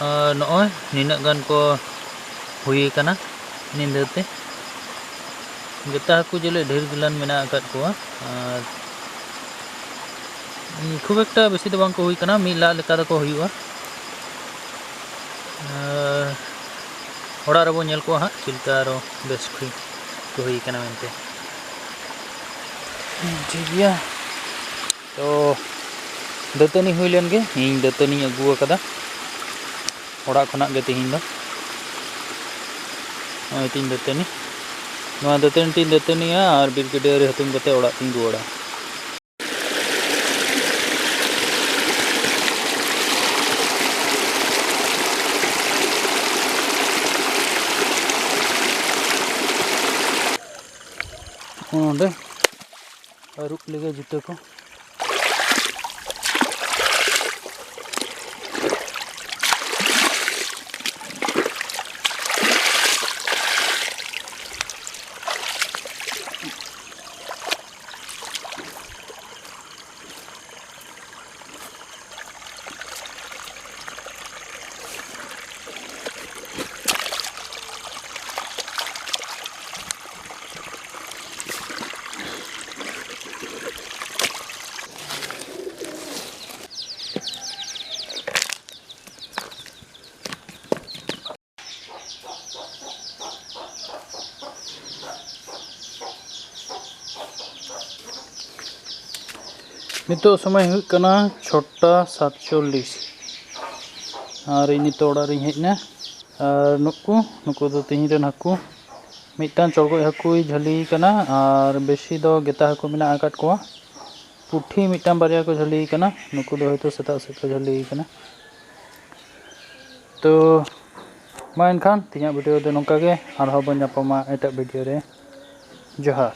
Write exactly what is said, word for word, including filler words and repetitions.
ᱟᱨ ᱱᱚᱜᱼᱚᱭ ᱱᱤᱱᱟᱹᱜ ᱜᱟᱱ ᱠᱚ ᱦᱩᱭ ᱟᱠᱟᱱᱟ ᱧᱤᱫᱟᱹ ᱛᱮ᱾ ᱜᱮᱛᱟ ᱦᱟᱹᱠᱩ ᱡᱮᱞᱮ ᱰᱷᱮᱨ ᱜᱮᱞᱟᱱ ᱢᱮᱱᱟᱜ ᱟᱠᱟᱫ ᱠᱚᱣᱟ, ᱟᱨ ᱠᱷᱩᱵ ᱮᱠᱴᱟ ᱵᱮᱥᱤ ᱫᱚ ᱵᱟᱝ ᱠᱚ ᱦᱩᱭ ᱟᱠᱟᱱᱟ, ᱢᱤᱫ ᱞᱟᱜ ᱞᱮᱠᱟ ᱫᱚᱠᱚ ᱦᱩᱭᱩᱜᱼᱟ᱾ ᱟᱨ ᱚᱲᱟᱜ ᱨᱮᱵᱚᱱ ᱧᱮᱞ ᱠᱚᱣᱟ ᱦᱟᱸᱜ ᱪᱮᱫ ᱞᱮᱠᱟ ᱟᱨᱚ ᱵᱮᱥ ᱴᱷᱤᱠ ᱠᱚ ᱦᱩᱭ ᱟᱠᱟᱱᱟ ᱢᱮᱱᱛᱮ᱾ ᱴᱷᱤᱠ ᱜᱮᱭᱟ, ᱛᱚ ᱫᱟᱹᱛᱟᱹᱱᱤ ᱦᱩᱭ ᱞᱮᱱ ᱜᱮ, ᱤᱧ ᱫᱟᱹᱛᱟᱹᱱᱤᱧ ᱟᱹᱜᱩ ᱟᱠᱟᱫᱟ ᱚᱲᱟᱜ ᱠᱷᱚᱱᱟᱜ ᱜᱮ ᱛᱤᱦᱤᱧ ᱫᱚ᱾ ᱱᱚᱜᱼᱚᱭ ᱛᱤᱧ ᱫᱟᱹᱛᱟᱹᱱᱤ, ᱱᱚᱣᱟ ᱫᱟᱹᱛᱟᱹᱱᱤ ᱛᱤᱧ ᱫᱟᱹᱛᱟᱹᱱᱤᱜᱼᱟ ᱟᱨ ᱵᱤᱨ ᱜᱟᱹᱰᱭᱟᱹ ᱨᱮ ᱦᱩᱛᱩᱢ ᱠᱟᱛᱮ ᱚᱲᱟᱜ ᱛᱤᱧ ᱨᱩᱣᱟᱹᱲᱟ᱾ ᱱᱚᱰᱮ ᱟᱹᱨᱩᱵ ᱞᱮᱜᱮ ᱡᱩᱛᱟᱹ ᱠᱚ᱾ ᱱᱤᱛᱚᱜ ᱥᱚᱢᱚᱭ ᱦᱩᱭᱩᱜ ᱠᱟᱱᱟ ᱪᱷᱚᱴᱟ ᱥᱟᱛᱪᱚᱞᱞᱤᱥ, ᱟᱨ ᱤᱧ ᱱᱤᱛᱚᱜ ᱚᱲᱟᱜ ᱨᱤᱧ ᱦᱮᱡ ᱮᱱᱟ᱾ ᱟᱨ ᱱᱩᱠᱩ, ᱱᱩᱠᱩ ᱫᱚ ᱛᱤᱦᱤᱧ ᱨᱮᱱ ᱦᱟᱹᱠᱩ᱾ ᱢᱤᱫᱴᱟᱝ ᱪᱚᱲᱜᱚᱡ ᱦᱟᱹᱠᱩᱭ ᱡᱷᱟᱹᱞᱤ ᱠᱟᱱᱟ, ᱟᱨ ᱵᱮᱥᱤ ᱫᱚ ᱜᱮᱛᱟ ᱦᱟᱹᱠᱩ ᱢᱮᱱᱟᱜ ᱟᱠᱟᱫ ᱠᱚᱣᱟ᱾ ᱯᱩᱴᱷᱤ ᱢᱤᱫᱴᱟᱝ ᱵᱟᱨᱭᱟ ᱠᱚ ᱡᱷᱟᱹᱞᱤ ᱠᱟᱱᱟ, ᱱᱩᱠᱩ ᱫᱚ ᱦᱚᱭᱛᱳ ᱥᱮᱛᱟᱜ ᱥᱮᱫ ᱠᱚ ᱡᱷᱟᱹᱞᱤ ᱠᱟᱱᱟ᱾ ᱛᱚ ᱢᱟ ᱮᱱᱠᱷᱟᱱ ᱛᱮᱦᱮᱧᱟᱜ video ᱫᱚ ᱱᱚᱝᱠᱟ ᱜᱮ, ᱟᱨᱦᱚᱸ ᱵᱚᱱ ᱧᱟᱯᱟᱢᱟ ᱮᱴᱟᱜ video ᱨᱮ᱾ ᱡᱚᱦᱟᱨ᱾